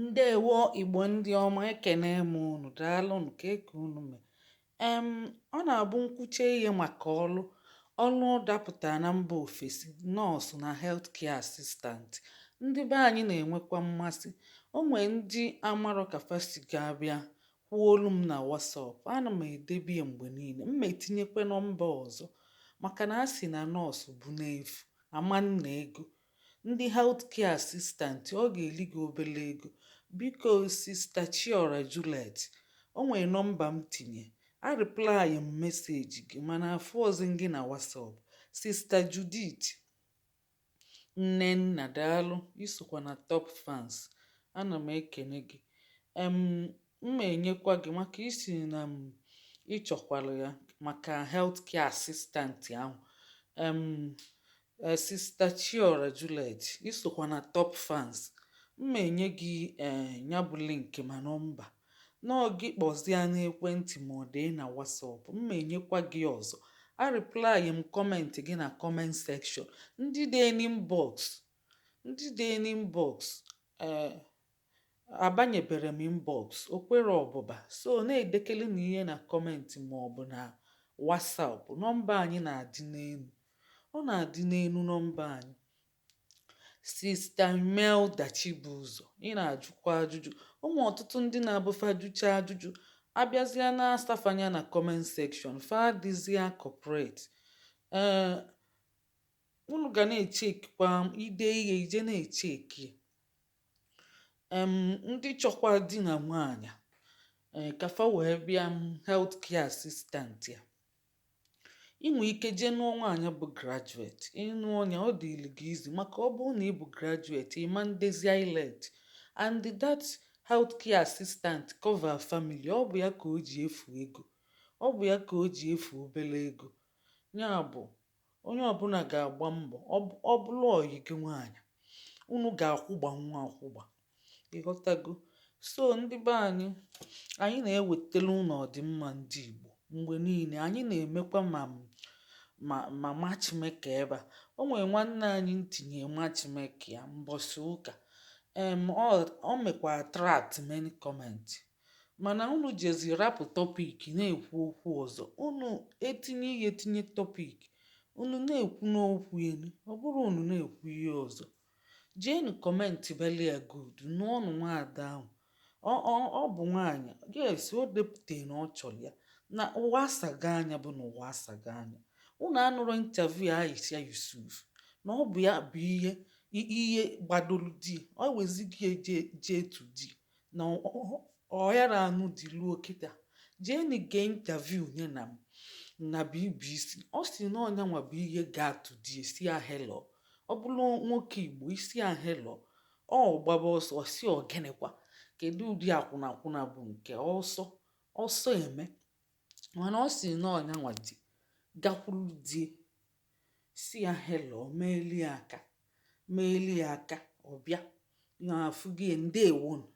Ǹdeèwo, Ìgbò ndị ọma, ekene m unu. Daalụnụ. Ka eke unu mee. Ọ na-abụ nkwuche ihe maka ọlụ ọlụ dapụtara na mba ofesi, nọọsụ na health care assistant. Ndị be anyị na-enwekwa mmasị. O nwee ndị amarọ ka fa si ga-abịa kwuo olu m na WhatsApp. Ana m edebe ya mgbe niile. M ma etinyekwe nọmba ọzọ, maka na a sị na nọọsụ bụ n'efu, ama nna ego. Ndị health care assistant, ọ ga-eli gị obele ego. Biko, Sister Chiora Juliet, o nwere nọmba m tinye a, reply m message gị, mana afụọzi gị na WhatsApp. Sister Judith Nnenna, daalụ, isokwa na top fans. Ana m ekene gị. M enyekwa gị maka isi na m ịchọkwara ya maka health care assistant ahụ. Sister Chiora Juliet, isokwa na top fans. M enye gị ya bụ link ma nọmba nọọ gị kpọzie n'ekwentị ma ọ dị na WhatsApp. M enyekwa gị ọzọ. A reply m comment gị na comment section. Ndị dị n'inbox, ndị dị n'inbox, abanyebere m inbox, o kwere ọbụba. So na-edekele na ihe na comment ma ọ bụ na WhatsApp. Nọmba anyị na-adị n'elu, ọ na-adị n'elu nọmba anyị. Sister Imelda Chibụzọ, ị na-ajụkwa ajụjụ. Ụmụ ọtụtụ ndị na-abụfa jụcha ajụjụ, abịazịa na-asafanya na comment section, fa adịzịa corporate. Unu ga na-echekwa ide ihe ije na-echeki. Ndị chọkwa di na nwaanyị, ka fa wee bịa m health care assistant ya, ị nwee ike jee nụọ nwaanyị bụ graduate. Ịnụọ ya, ọ dịịlị gị izi, maka ọ bụrụ na ị bụ graduate, ịma ndezi IELTS, and that healthcare assistant cover family. Ọ bụ ya ka o ji efu ego, ọ bụ ya ka o ji efu obere ego. Ya bụ, onye ọbụla ga-agba mbọ. Ọ bụrụ ọyị gị nwaanyị, unu ga-akwụgba nwa akwụgba, ịghọtago? So ndị be anyị, anyị na-ewetara unu ọdịmma ndị Igbo mgbe niile. Anyị na-emekwa ma matchmaker ebe a. O nwere nwanne anyị ntinye matchmaker ya mbọsị ụka. Ọ mekwa attract many comment, mana unu jezi rapụ topic na-ekwu okwu ọzọ. Unu etinye ihe, tinye topic unu na-ekwu n'okwu elu, ọ bụrụ unu na-ekwu ihe ọzọ. Jeenu comment belia good nụọnụ nwaada ahụ. Ọ bụ nwaanyị, yes, o depụta na ọ chọrọ ya na ụwa asaga anya, bụ na ụwa asaga anya. Unu anụrụ interview Aisha Yusuf na ọ bụ ya bụ ihe gbadolu di ọ weziga eje jee tu di na ọ yara anụ di luo kịta. Jeenu gee interview nye na BBC. Ọ sị na ọnyanwa bụ ihe ga-atụ di esi ya hello. Ọ bụrụ nwoke Igbo, isi ya hello, ọ gbaba ọsọ. Si ọgịnịkwa, kedu ụdị akwụna akwụna bụ nke ọsọ ọsọ eme? Mana ọ sị na ọnyanwa di gakwuru di, si ya hello, meeli ya aka, meeli ya aka, ọ bịa na afụgie. Ndewonu.